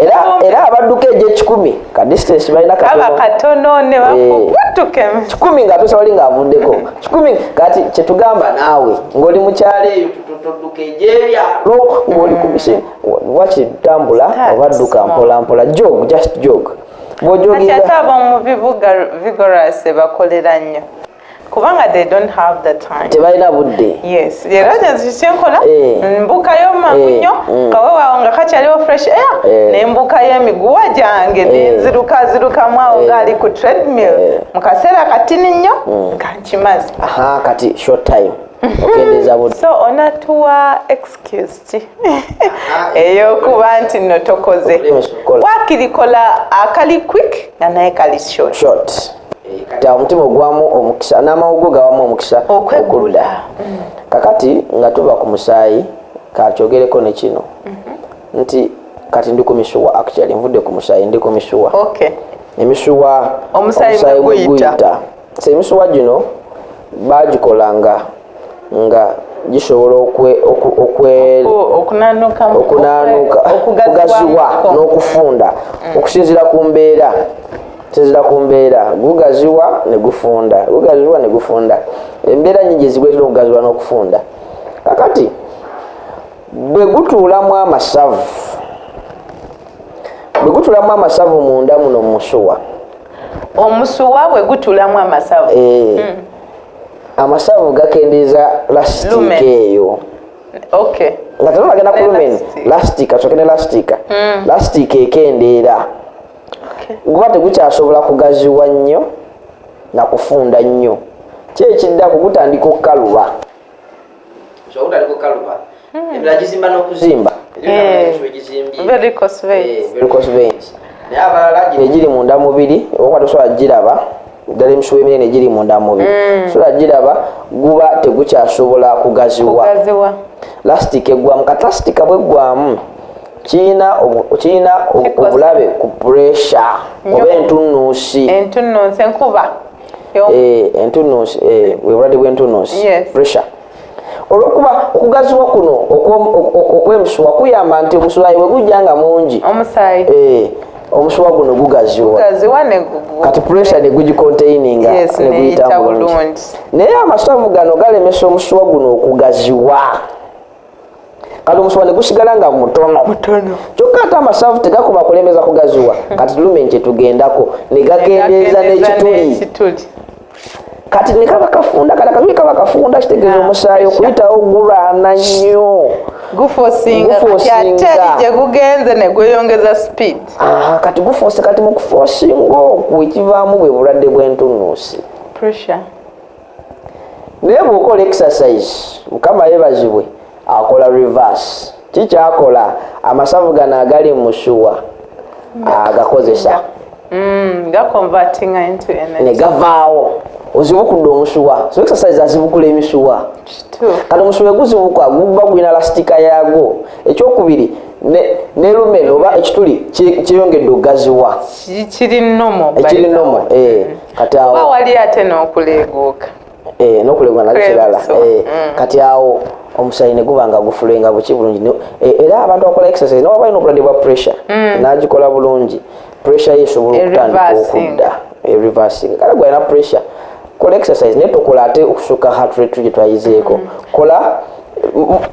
Era abadduka egy'ekikumi ka distance balina kaba katono. Katono ne bakukutuka. 100 ng'atuusa wali ng'avuddeko 100. Kati kyetugamba naawe ng'oli mu kyalo eyo, todduka egy'ebyalo ng'oli ku misinde, wakiri tambula Start oba dduka small. mpola mpola, jog, just jog. Kati Bw'ojoginga ate ab'omu bibuga vigorous bakolera nnyo kubanga they don't have the time. Tebalina budde. Yes, era kyenkola, mbukayo mangu nnyo, kaweewaawo nga kakyaliwo fresh air. Nembukayo emiguwa gyange, nenzirukazirukamu awo ngaali ku treadmill mu kaseera katini nnyo nga nkimaze. Aha, kati short time okendeeza budde. So onatuwa excuse ki ey'okuba nti nno tokoze? Okulemesa okukola. Waakiri kola akali quick nga naye kali short. Short. Kati awo omutima ogwamu omukisa n'amawuggwe gawamu omukisa Okweggula. Okudda. Kakati nga tuva ku musaayi, kakyogereko ne kino nti kati ndi ku misuwa. Actually nvudde ku musaayi, ndi ku misuwa. Emisuwa, Omusaayi mwe mwe guyita. guyita. So emisuwa gino bagikolanga nga gisobola Okunanuka, okunanuka, okugaziwa n'okufunda okusinziira ku mbeera. Okusinziira ku mbeera gugaziwa ne gufunda, gugaziwa ne gufunda. Embeera nyingi eziguleetera okugaziwa n'okufunda. Kakati bwe gutuulamu amasavu, bwe gutuulamu amasavu munda muno mu musuwa, Omusuwa bwe gutuulamu amasavu, amasavu gakendeeza lasitiika Lumen. eyo. Nga tenagenda ku Ne lumen, lastic. lastika, soke ne lastika. Lastika ekendeera, guba tegukyasobola kugaziwa nnyo nakufunda nnyo. Ki ekiddako? Gutandika okukaluba. So gutandika okukaluba, emirala gizimba n'okuzimba. Varicose veins. Varicose veins. Naye abalala gino egiri munda mubiri oba tosobola giraba ddala, emisuwa eminene egiri munda mubiri sobola giraba, guba tegukyasobola kugaziwa. Kugaziwa. Lastika eggwamu. Kati lastika bweggwamu kirina Kikosa. obulabe ku pressure Nnyo. oba entunuusi. Entunnunsi, enkuba. Entunuusi, bwe bulwadde bw'entunuusi. Pressure, olwokuba okugaziwa kuno okw'emisuwa kuyamba nti omusaayi bwe gujja nga mungi, Omusaayi omusuwa guno gugaziwa. Gugaziwa ne Kati pressure ne gugicontaininga, ne neyita guyita bulungi. Bulungi. Naye amasavu gano galemesa omusuwa guno okugaziwa, kati omusuwa ne gusigala nga mutono. Mutono. Kyokka ate amasavu tegakoma kulemeza kugaziwa. Kati lumen kyetugendako, ne gakendeeza n'ekituli. N'ekituli. Kati ne kaba kafunda, kati akatuli kaba kafunda, kitegeeza omusaayi pressure. okuyitawo gulwana nnyo. Guforcinga kati ate Guforcinga. eri gye gugenze ne gweyongeza speed. Aha, kati guforce. Kati mu kuforcinga okwo ekivaamu bwe bulwadde bw'entunuusi. Pressure. Naye bw'okola exercise, Mukama yeebazibwe, akola reverse. Kikyakola amasavu gano agali mu musuwa agakozesa. Gaconvertinga into Ne energy. gavaawo, ozibukudde omusuwa. So exercise azibukula emisuwa. Kituufu. Kati omusuwa eguzibuka guba gulina lastika yaagwo. Ekyokubiri, ne lumen oba ekituli kyeyongedde okugaziwa. Kiri normal by Ekiri the normal. way. Kati Oba awo wali ate n'okuleeguuka. N'okulegwa nakyo kirala. Kwebiso. Kati awo omusaayi ne guba nga guflowinga buki bulungi. Era abantu abakola exercise newaba balina obulwadde bwa pressure, n'agikola bulungi, pressure ye esobola okutandika E-reversing. okudda, reversing. Kale gwe alina pressure, kola exercise, naye tokola ate okusukka heart rate gye twayizeeko. Kola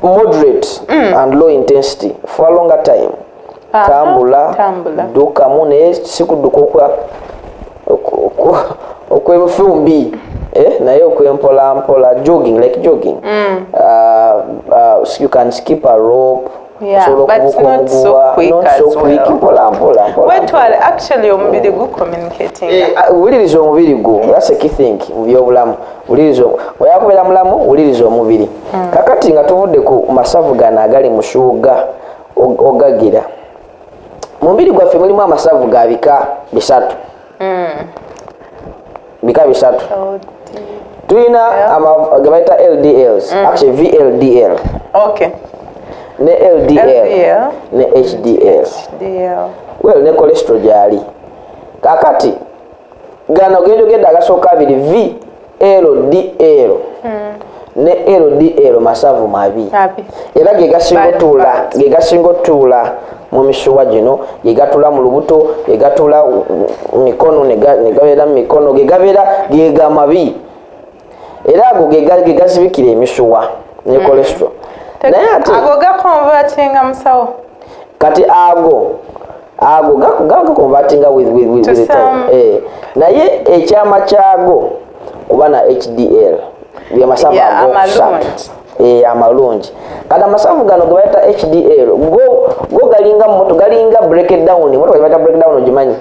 moderate and low intensity for a longer time. Tambula. Tambula. Ddukamu, naye si kudduka okw'ebufumbi, naye okwempolampola, jogging, like jogging. You can skip a rope. Yeah, osobola but okubuka not so omuguwa, quick not as so quick, well. mpola mpola mpola. Wetwale, actually omubiri gucommunicating. Wuliriza omubiri gwo. That's a key thing mu byobulamu. Wuliriza, oyagala kubeera mulamu, wuliriza omubiri. Kakati nga tuvudde ku masavu gano agali mu suuga ogagira mu mubiri gwaffe, mulimu amasavu ga bika bisatu. Bika bisatu. Tulina ge bayita LDLs, actually VLDL, ne LDL, LDL. ne HDL. DL. Well, ne cholesterol gyali. Kakati gano genjogedde agasooka abiri, VLDL ne LDL, masavu mabi. Mabi. Era ge gasinga Bad otuula, fat. ge gasinga otuula mu misuwa gino, ge gatuula mu lubuto, ge gatuula mu mikono, ne gabeera mu mikono, ge gabeera ge mabi. Era ago ge gazibikira emisuwa ne cholesterol. Naye ate Ago gaconvertinga, musawo? Kati ago gaconvertinga with To with the time. some Naye ekyama kyago kuba na HDL, byamasavu agokusatu. Amalungi. Amalungi. Kati amasavu gano ge bayita HDL go galinga Galinga moto, galinga breakdown. Moto bayita breakdown, ogimanyi?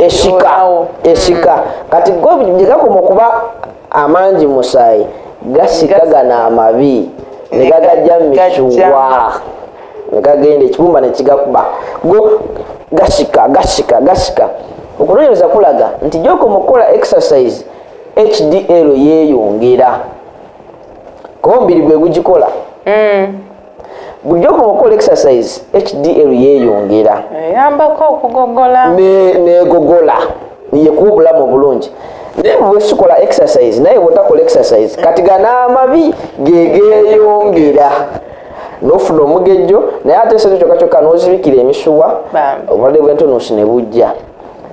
Esika. Olawo. Esika. Kati go gye gakoma okuba amangi mu musaayi, gasika gano amabi ne gagajja mu misuwa, ne gagenda ekibumba ne kigakuba. Go gasika, gasika, gasika. Okunoonyereza kulaga nti gyokoma okukola exercise, HDL yeeyongera, kuba omubiri gwe gugikola. Buli gyokoma okukola exercise, HDL yeeyongera. Eyambako okugogola. Negogola, yekuwa obulamu obulungi. Naye bwe sikola exercise, naye bwotakola exercise, kati gano amabi gegeyongera, nofuna omugejjo. Naye ate sente kyokka kyokka nozibikira emisuwa. Bambi. Obulwadde bw'entunusi ne bujja.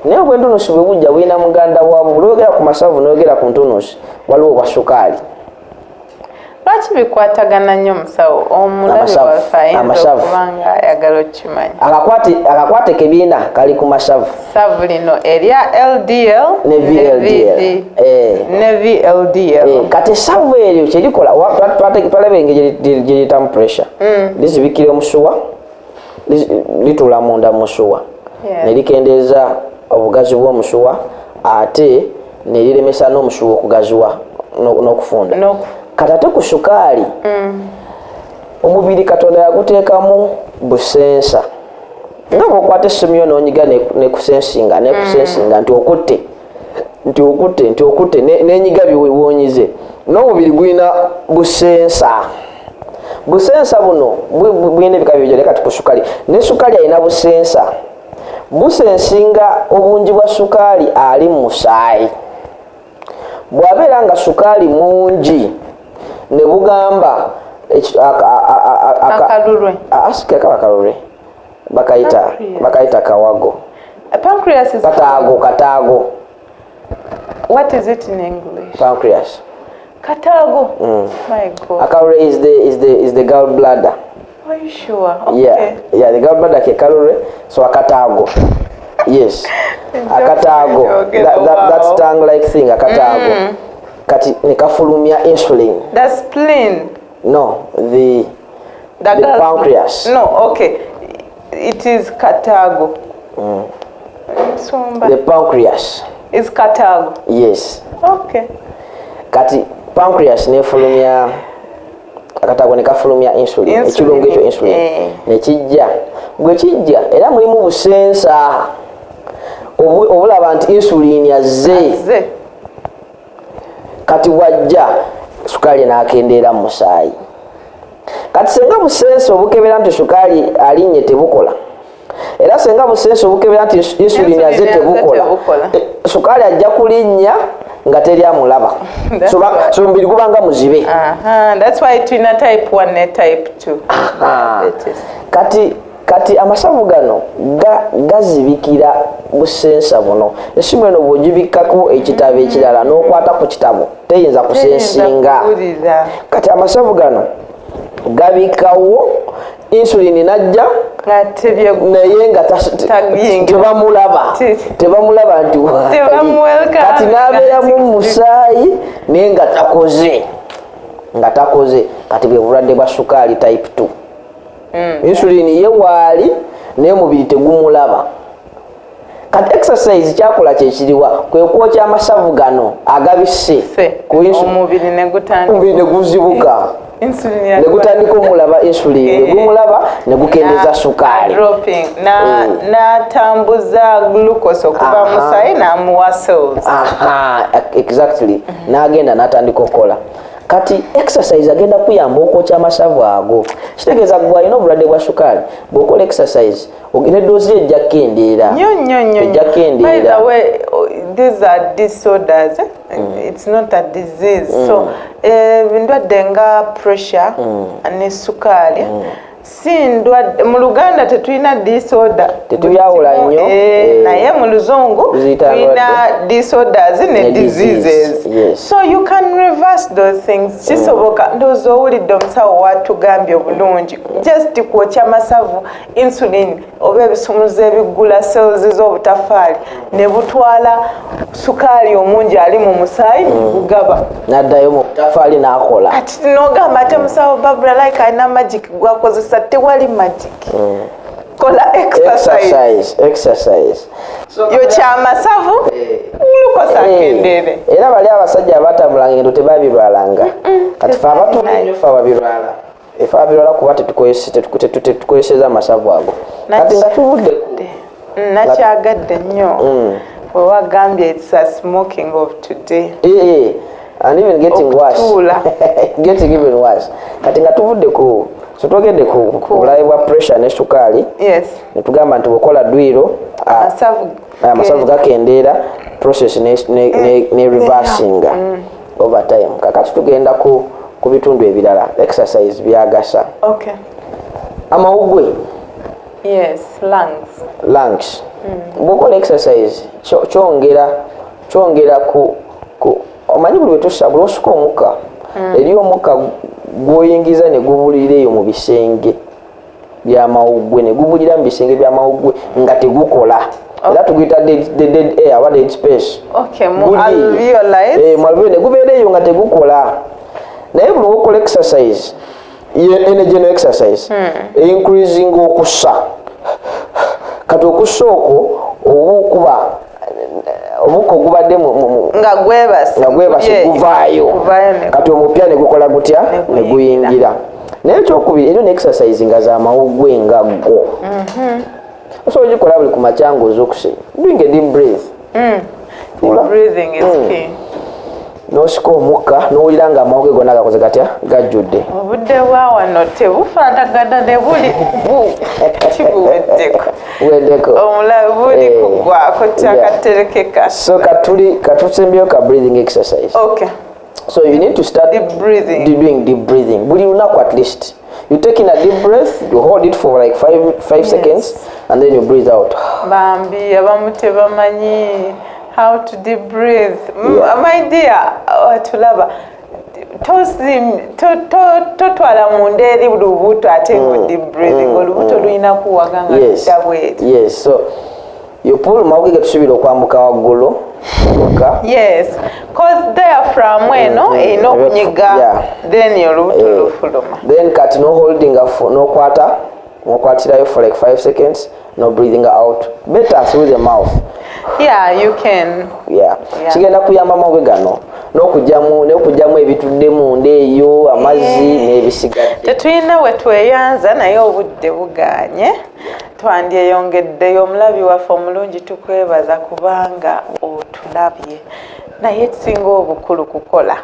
Naye obwentunusi bwe bujja, bulina muganda bwabwo. Buli oyogera ku masavu noyogera ku ntunusi, waliwo obwa sukaali. Lwaki bikwatagana nnyo, musawo? Omulabi Amasavu, waffe ayinza amasavu. okuba nga ayagala okukimanya. Akakwate kebiina kali ku masavu. Savu lino erya LDL ne VLDL. Eh. Ne VLDL. Kati esavu eryo kyerikola, twalaba engeri gyeriyitamu pressure, lizibikira omusuwa, lituula munda mu musuwa, ne likendeeza obugazi bw'omusuwa, ate ne liremesa n'omusuwa okugaziwa n'okufunda. Kati ate ku sukaali, omubiri Katonda yaguteekamu busensor, nga bwokwata essimu yo n'onyiga nekusensinga, nekusensinga nti okutte, nti okutte, nti okutte, nenyiga biwonyize. N'omubiri gulina busensor. Busensor buno bulina ebika bibiri. Kati ku sukali, ne sukali alina busensor, busensinga obungi bwa sukaali ali mu musaayi. Bw'abeera nga sukaali mungi, ne bugamba Akalulwe. Kaba kalulwe, bakayita Pancreas. Bakayita kawago. Pancreas is Kataago, kataago. What is it in English? Pancreas. Kataago. My God. Akalulwe is the gallbladder. Are you sure? Okay. Yeah, the gallbladder ke kalulwe. So akataago, yes, akataago. That tongue like thing, akataago, kati ne kafulumya insulin. The spleen. No, the The, The pancreas. No, okay. It is katago. Sumba. The pancreas. It's katago. Yes. Okay. Kati pancreas nefulumya, akataago ne kafulumya insulin. Insulin. Ekirungo ekyo insulin nekijja. Gwe kijja, era mulimu busensor obulaba nti insulin azze. Ze. Kati wajja, sukaali n'akendeera mu musaayi. Kati senga busensor obukebera nti sukaali alinnye tebukola, era senga busensor obukebera nti insulin azze Insulin azze tebukola, tebukola. Sukaali ajja kulinnya nga teri amulaba. That's So omubiri gubanga muzibe. That's why tulina type 1 ne type 2. Diabetes. Kati amasavu gano gazibikira busensor buno. Esimu eno bw'ogibikkako ekitabo ekirala n'okwata ku kitabo, teyinza kusensinga. Kuwulira. Kati amasavu gano gabikkawo, insulin najja Nga naye nga Tayingira. tebamulaba. Tebamulaba nti waali. Tebamuwelcome. Kati n'abeeramu mu musaayi naye nga takoze, nga takoze. Kati bwe bulwadde bwa sukaali type 2. Insulin ye waali, naye omubiri tegumulaba. Kati exercise kyakola kyekiriwa? Kwe kwokya amasavu gano agabisse Se. ku Omubiri ne gutandika. Omubiri ne guzibuka. Insulin Ne gutandika omulaba insulin, ne gumulaba, ne gukendeeza sukaali. Dropping na n'atambuza glucose okuva mu musaayi n'amuwa cells. Aha, exactly. N'agenda n'atandika okukola. Kati exercise agenda kuyamba okwokya amasavu ago. Kitegeeza gwe alina obulwadde bwa sukaali, bw'okola exercise, n'eddoozi yo ejja kukendeera. Nnyo nnyo nnyo. Ejja By the kukendeera. way, oh, these are disorders, eh? It's not a disease. So endwadde nga pressure ne sukaali si ndwadde. Mu Luganda tetulina disorder. Tetubyawula nnyo, Naye mu Luzungu tuziyita tulina disorders ne Ne disease, diseases. Yes. So you can reverse those things. Kisoboka. Ndowooza owulidde omusawo watugambye obulungi. Just kwokya masavu, insulin oba ebisumuzo ebigula cells z'obutafaali ne butwala sukaali omungi ali mu musaayi ne bugaba. N'addayo mu butafaali n'akola. Kati nogamba ate musawo Babula like alina magic gwakozesa. Tewali magic. Kola exercise. Exercise, exercise. Yokya amasavu, glucose akendeere. Era bali abasajja abatambulanga engendo tebabirwalanga. Kati fe abatula ennyo fe ababirwala, efe ababirwala kuba tetukozeseza amasavu ago. Kati nga tuvudde ku Nakyagadde nnyo bwe wagambye it's a smoking of today. And even getting worse. Okutuula. Getting even worse. Kati nga tuvudde ku, so twogedde ku bulabe bwa pressure ne sukaali. Netugamba nti bwekola dduyiro, amasavu amasavu gakendeera, process ne reversinga over time. Kakati tugenda ku bitundu ebirala exercise byagasa. Amawugwe. Yes, lungs. Lungs. Bwokola exercise, kyongera ku omanyi buli bwetussa, buli osuka omukka, eri omukka gwoyingiza ne gubulira eyo mu bisenge byamawuggwe, ne gubulira mu bisenge byamawuggwe nga tegukola, era tuguyita dead air oba dead space. Okay, mu Guli. alveoli. Eh, mu alveoli ne gubeera eyo nga tegukola. Naye buli wokola exercise, energy no exercise increasing okussa. Kati okussa okwo oba okuba omukka ogubadde nga gwebase. Nga gwebase guvaayo. Guvaayo ne Kati omupya ne gukola gutya? Ne Ne guyingira. Naye ekyokubiri, eryo ne exercise nga zamawuggwe nga go osobola ogikola buli ku makya ng'ozuukuse, doing a deep breath. Tuula. Breathing is key. N'osika omukka n'owulira nga amawuggwe gonna gakoze gatya? Gajjudde. Obudde bwa wano tebufaanagana ne buli kibuweddeko. Weddeko. Omulabe buli kugwako kyakaterekeka. So katuli katusembyeyo ka breathing exercise. So you need to start Deep breathing. Doing deep breathing buli lunaku. At least you take in a deep breath, you hold it for like 5 seconds and then you breathe out. Bambi abamu tebamanyi how to deep breathe. My dear, tulaba totwala munda eri lubuto ate ngo deep breathing, olubuto lulina kuwaga nga ludda bweri. Yes, so you pull mawuge getusubira okwambuka waggulu oka. Yes, 'cause diaphragm eno erina okunyiga, then olubuto lufuluma. Then kati no holding nokwata, nokwatirayo for like 5 seconds, no breathing out, better through the mouth. Yeah, you can. Kigenda kuyamba amawuge gano n'okugyamu ebitudde munda eyo, amazzi n'ebisigadde. Tetulina we tweyanza, naye obudde buganye, twandyeyongeddeyo. Omulabi waffe omulungi, tukwebaza kubanga otulabye, naye ekisinga obukulu kukola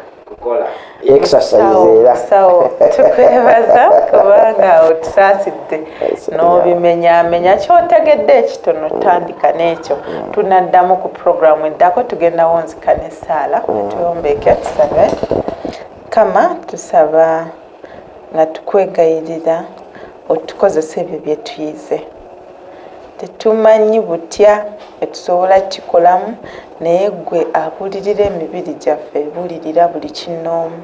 Exercise era. Sawo, tukwebaza kubanga otusaasidde n'obimenyaamenya. Kyotegedde ekitono, tandika n'ekyo. Tunaddamu ku puroguramu eddako. Tugenda wonzika n'essaala, tuyombeke, tusabe. Kama tusaba nga tukwegayirira otukozesa ebyo bye tuyize. Tetumanyi butya etusobola kikolamu, naye gwe abuulirira emibiri gyaffe, buulirira buli kinoomu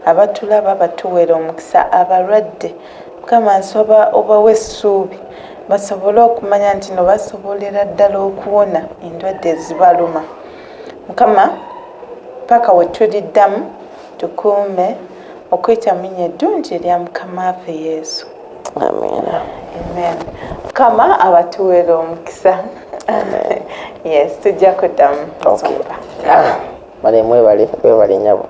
abatulaba, batuweera omukisa. Abalwadde, Mukama, nsaba obawe essuubi, basobole okumanya nti no basobolera ddala okuwona endwadde ezibaluma. Mukama, paka we tuliddamu, tukuume okuyita mu linnya eddungi erya Mukama waffe Yesu. Amiina. Amen. Mukama abatuweera omukisa. Yes, tujja kuddamu. Okay. Ah, bale mwebale, mwebale nyabo.